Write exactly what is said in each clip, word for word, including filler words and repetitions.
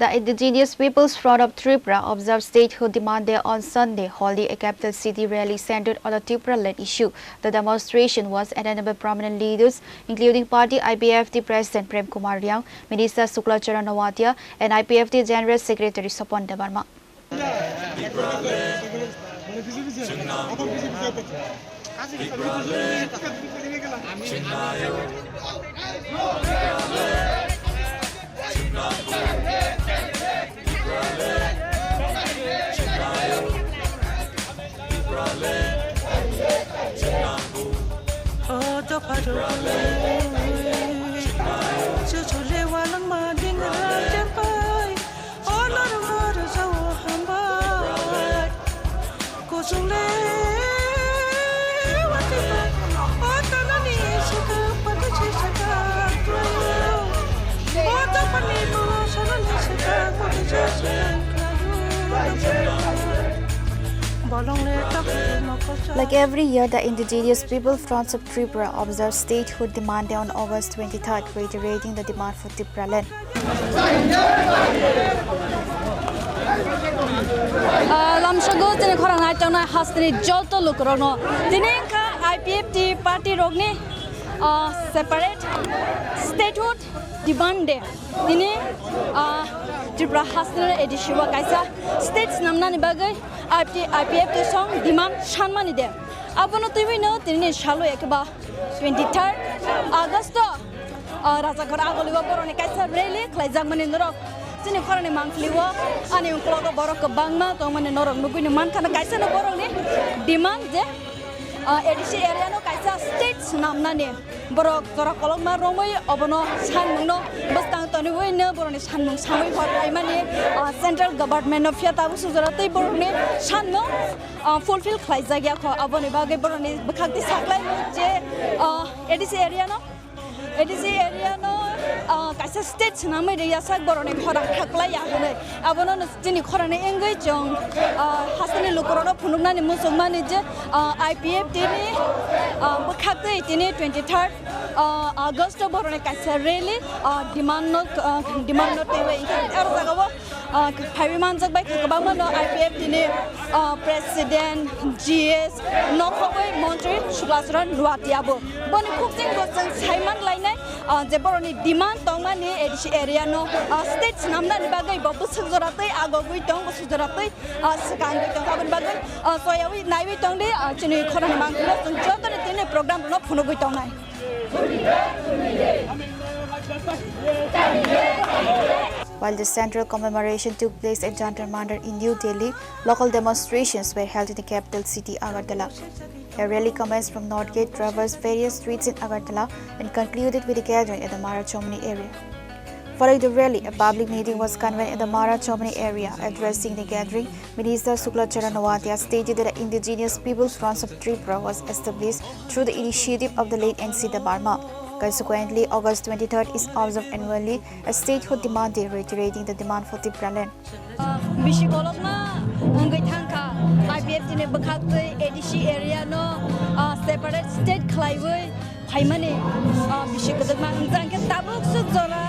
The Indigenous Peoples Front of Tripura observed statehood demand day on Sunday, holding a capital city rally centered on the Tipraland issue. The demonstration was attended by prominent leaders, including party I P F T President Prem Kumar Riang, Minister Shukla Charan Noatia, and I P F T General Secretary Sopon Debbarma. Like every year, the Indigenous People Fronts of Tripura observe statehood demand day on August twenty-third, reiterating the demand for Tipraland. Ah, lamsogo chini khorang nai tongnai hasteni joto lukurokno tini wngkha I P F T party rokni, ah, separate statehood demand day. Tini, ah, Tripura hasteni A D C o kaisa state swnamnani bagwi I P F T song demand sanmani day. Abono twiwi no tini salo ekeba twenty-third August o, ah, Rajakhor Agoli o borokni kaisa rally khlaijakmani norok chini khorangni mangpili o ani uklogo borok kwbangma tongmani norok nugwi no mankha, kaisa no borokni demand je, ah, A D C area no kaisa state swnamnani borok jora kolokma romwi obono sanmungno bwskang toniwi no borokni sanmung samwi hor phaimani, ah, central government no phiya tabuk sujora tei borokni sanmung ah, fulfill khlaijak ya kho, aboni bagwi borokni bwkhak twi saklai je, ah, A D C area no, A D C area no, ah, kaisa state swnamwi rwya sak borokni khorang khaklai ya hwnwi. Abono no chini khorangni wngwi chwng, ah, hasteni lukurokno phunuknani muchungmani je, ah, I P F T ni, ah, bwkhak twi tini twenty-third, ah, August o borokni kaisa rally, ah, demand no, ah, demand no twiwi aro jagao ah, phaiwi manjak bai khe kwbangma no I P F T ni, ah, president, G S, nokhogwi montri Suklacharan Ruatia bo. Boni khukching bo chwng saiman lainai, ah, je borokni demand tongmani A D C area no, ah, state swnamnani bagwi bo bwswk jora twi agogwi tong, bwswk jora twi, ah, swkangwi tong. Aboni bagwi, ah, choyawi naiwi tongdi, ah, chini khorangni mangpili o chwng jotoni tini program rokno phunugwi tongnai. While the central commemoration took place at Jantar Mantar in New Delhi, local demonstrations were held in the capital city, Agartala. A rally commenced from North Gate, traversed various streets in Agartala, and concluded with a gathering at the Mara Chomani area. Following the rally, a public meeting was convened at the Mara Chomani area. Addressing the gathering, Minister Shukla Charan Noatia stated that the Indigenous People's Fronts of Tripura was established through the initiative of the late N C Debbarma. Consequently, August twenty-third is observed annually as Statehood Demand Day, reiterating the demand for Tipraland. Bisi kolokma wngwi thangkha, I P F T ni bwkhaktwi A D C area no, ah, separate state khlaiwi phaimani, ah, bisi kwdwkma wngkha, hwnkhe tabuk swk jora,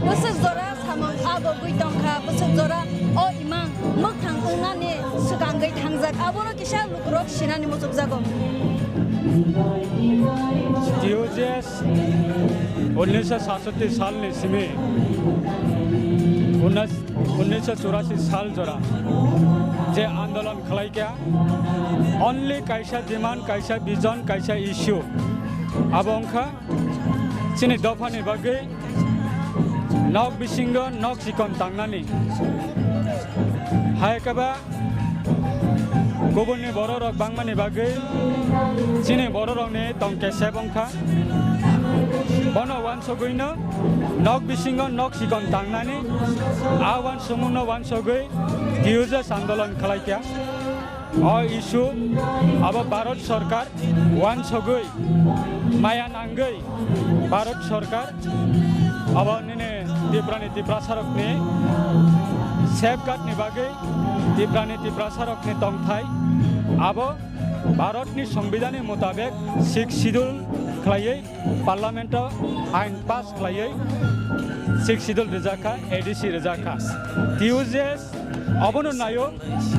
bwswk jora samung agogwi tongkha, bwswk jora o imang mwkhang wngnani swkangwi thangjak, abono kisa lukurok sinani muchukjago. T O J S unnish sat sal ni simi unnish, unnish churasi sal jora je andolon khlaikha, only kaisa demand, kaisa vision, kaisa issue, abo wngkha chini dophani bagwi nok bisingo nok chikon tangnani. Hai khe ba kubunni bororok bangmani bagwi chini bororokni tong kesep wngkha. Bono uansugwino nok bisingo nok chikon tangnani, a uansukmungno uansugwi T O J S andolon khlaikha. O issue abo Bharat Sarkar uansugwi, maya nangwi Bharat Sarkar abo nini Tiprani Tiprasarokni safeguard ni bagwi, Tiprani Tiprasarokni tongthai abo Bharatni Songbidanni mutabek Sixth Schedule khlaiwi Parliament o ain pass khlaiwi Sixth Schedule rijak kha, A D C rijak kha. T U J S obono naio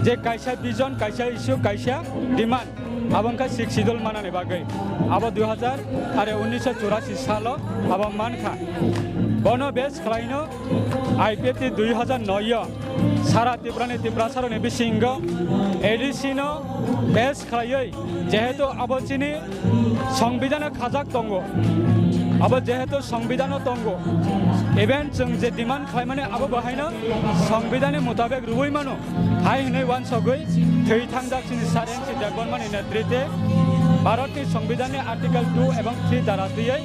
je kaisa vision, kaisa issue, kaisa demand, abo wngkha Sixth Schedule manani bagwi. Abo dui hazar are unnisho churasi salo abo mankha. Bono base khlaino I P F T dui hazar noi o sara Tripurani Tiprasarokni bisingo A D C no base khlaiwi, jehetu abo chini Songbidhano khajak tongo, abo jehetu Songbidhano tongo, even chwng je demand khlaimani abo bo haino Songbidhanni mutabek rwui mano, hai hwnwi uansugwi thwi thangjak chini Sir N C Debbarmani netritwe Bharatni Songbidhanni Article two ebong three dara twiwi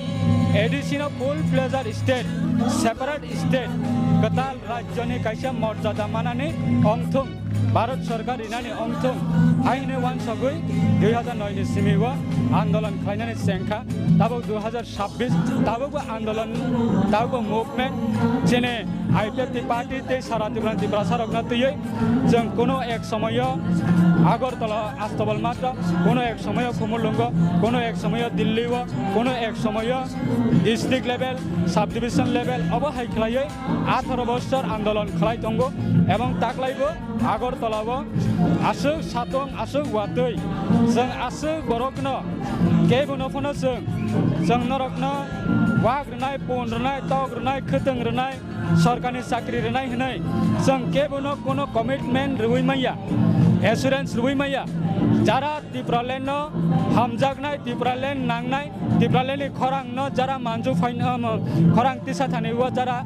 A D C no full fledged state, separate state, kwtal rajyoni kaisa morjada manani ongthung, Bharat Sorkar rinani ongthung, hai hwnwi uansugwi dui hazar noi ni simi o andolon khlainani chengkha. Tabuk dui hazar sabbish, tabukbo andolon, tabukbo movement, chini I P F T party tei sara Tripura Tiprasarokno twiwi chwng kuno ek somoyo Agartala Astabal Matra, kuno ek somoyo Khumulwngo, kuno ek somoyo Delhi o, kuno ek somoyo district level, sub division level, obo hai khlaiwi atharo bosor andolon khlai tongo, ebong taklaibo Agartala o aswk satong, aswk watwi, chwng aswk borokno kebono phano chwng, chwng norokno wak rwnai, pun rwnai, tok rwnai, khwtwng rwnai, sorkarni chakri rwnai hwnwi chwng kebono kuno commitment rwui manya, assurance rwui manya. Jara Tipraland no hamjaknai, Tipraland nangnai, Tipraland ni khorang no jara manju phai, um, khorang tisa thani o jara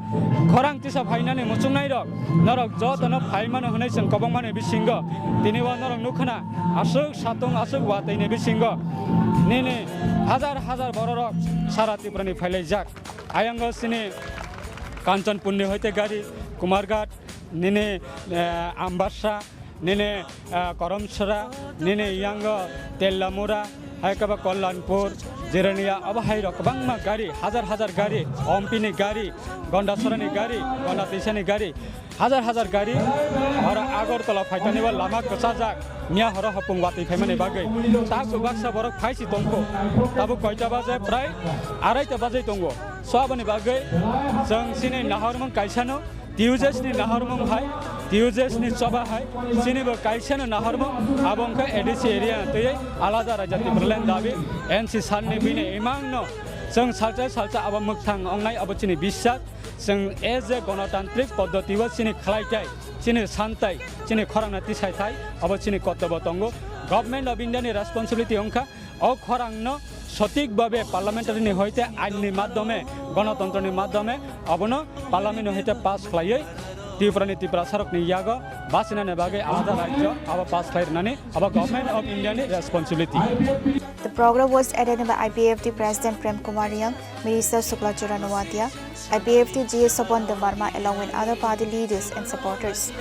khorang tisa phainani muchungnai rok, norok jotono phai mano hwnwi chwng kobongmani bisingo tini o norok nukha na aswk satung aswk watwi ni bisingo nini hajar hajar bororok sara Tripura ni phailaijak. Ayang o chini Kanchanpur ni hoite gari, Kumarghat, nini, eh, Ambassa, nini, eh, Karamchara, nini yango Tellamura, hai khe ba Kalyanpur, Jirania, abo hai rok kwbangma gari, hajar hajar gari, Ompi ni gari, Gondasora ni gari, Gondatwisa ni gari, hajar hajar gari, oro Agartala phaitani bo lama kwchajak, miya horo hopung watwi phaimani bagwi. Tabuk baksa borok phaisi tongkho, tabuk koita baje, prai araita baje tongo. So aboni bagwi chwng chini nahormung kaisano, T U J S ni nahormung hai, T U J S ni choba hai, chini bo kaisano nahormung, abo wngkha A D C area twiwi alada raijak Tipraland dabi, N C sir ni bini imang no chwng salsa salsa abo mwkthang wngnai, abo chini biswas, chwng as a gonotantrik poddoti o chini khlai tai, chini san tai, chini khorang no tisai thai, abo chini kortobo tongo. Government of India ni responsibility wngkha, o khorang no sotik babe parliamentary ni hoite ain ni madhyome, gonotontro ni madhyome abono parliament ni hoite pass khlaiwi Tripura ni Tiprasarok ni yago bachina ni bagwi alada rajyo abo pass khlai rwnani abo Government of India ni responsibility. The program was attended by I P F T President Prem Kumar Reang, Minister Suklachara Noatia, I P F T G A Swapan Debbarma along with other party leaders and supporters.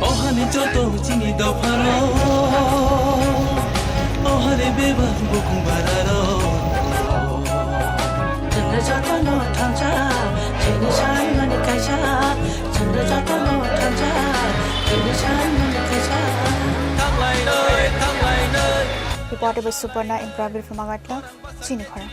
Ohani joto chini dopharo, ohani bebak bukung bararo. Chwngno jotono thansa, chini sanmani kaisa. Chwngno jotono thansa, chini sanmani kaisa. Reporter by Suparna in Prabir from Agartala, chini khorang.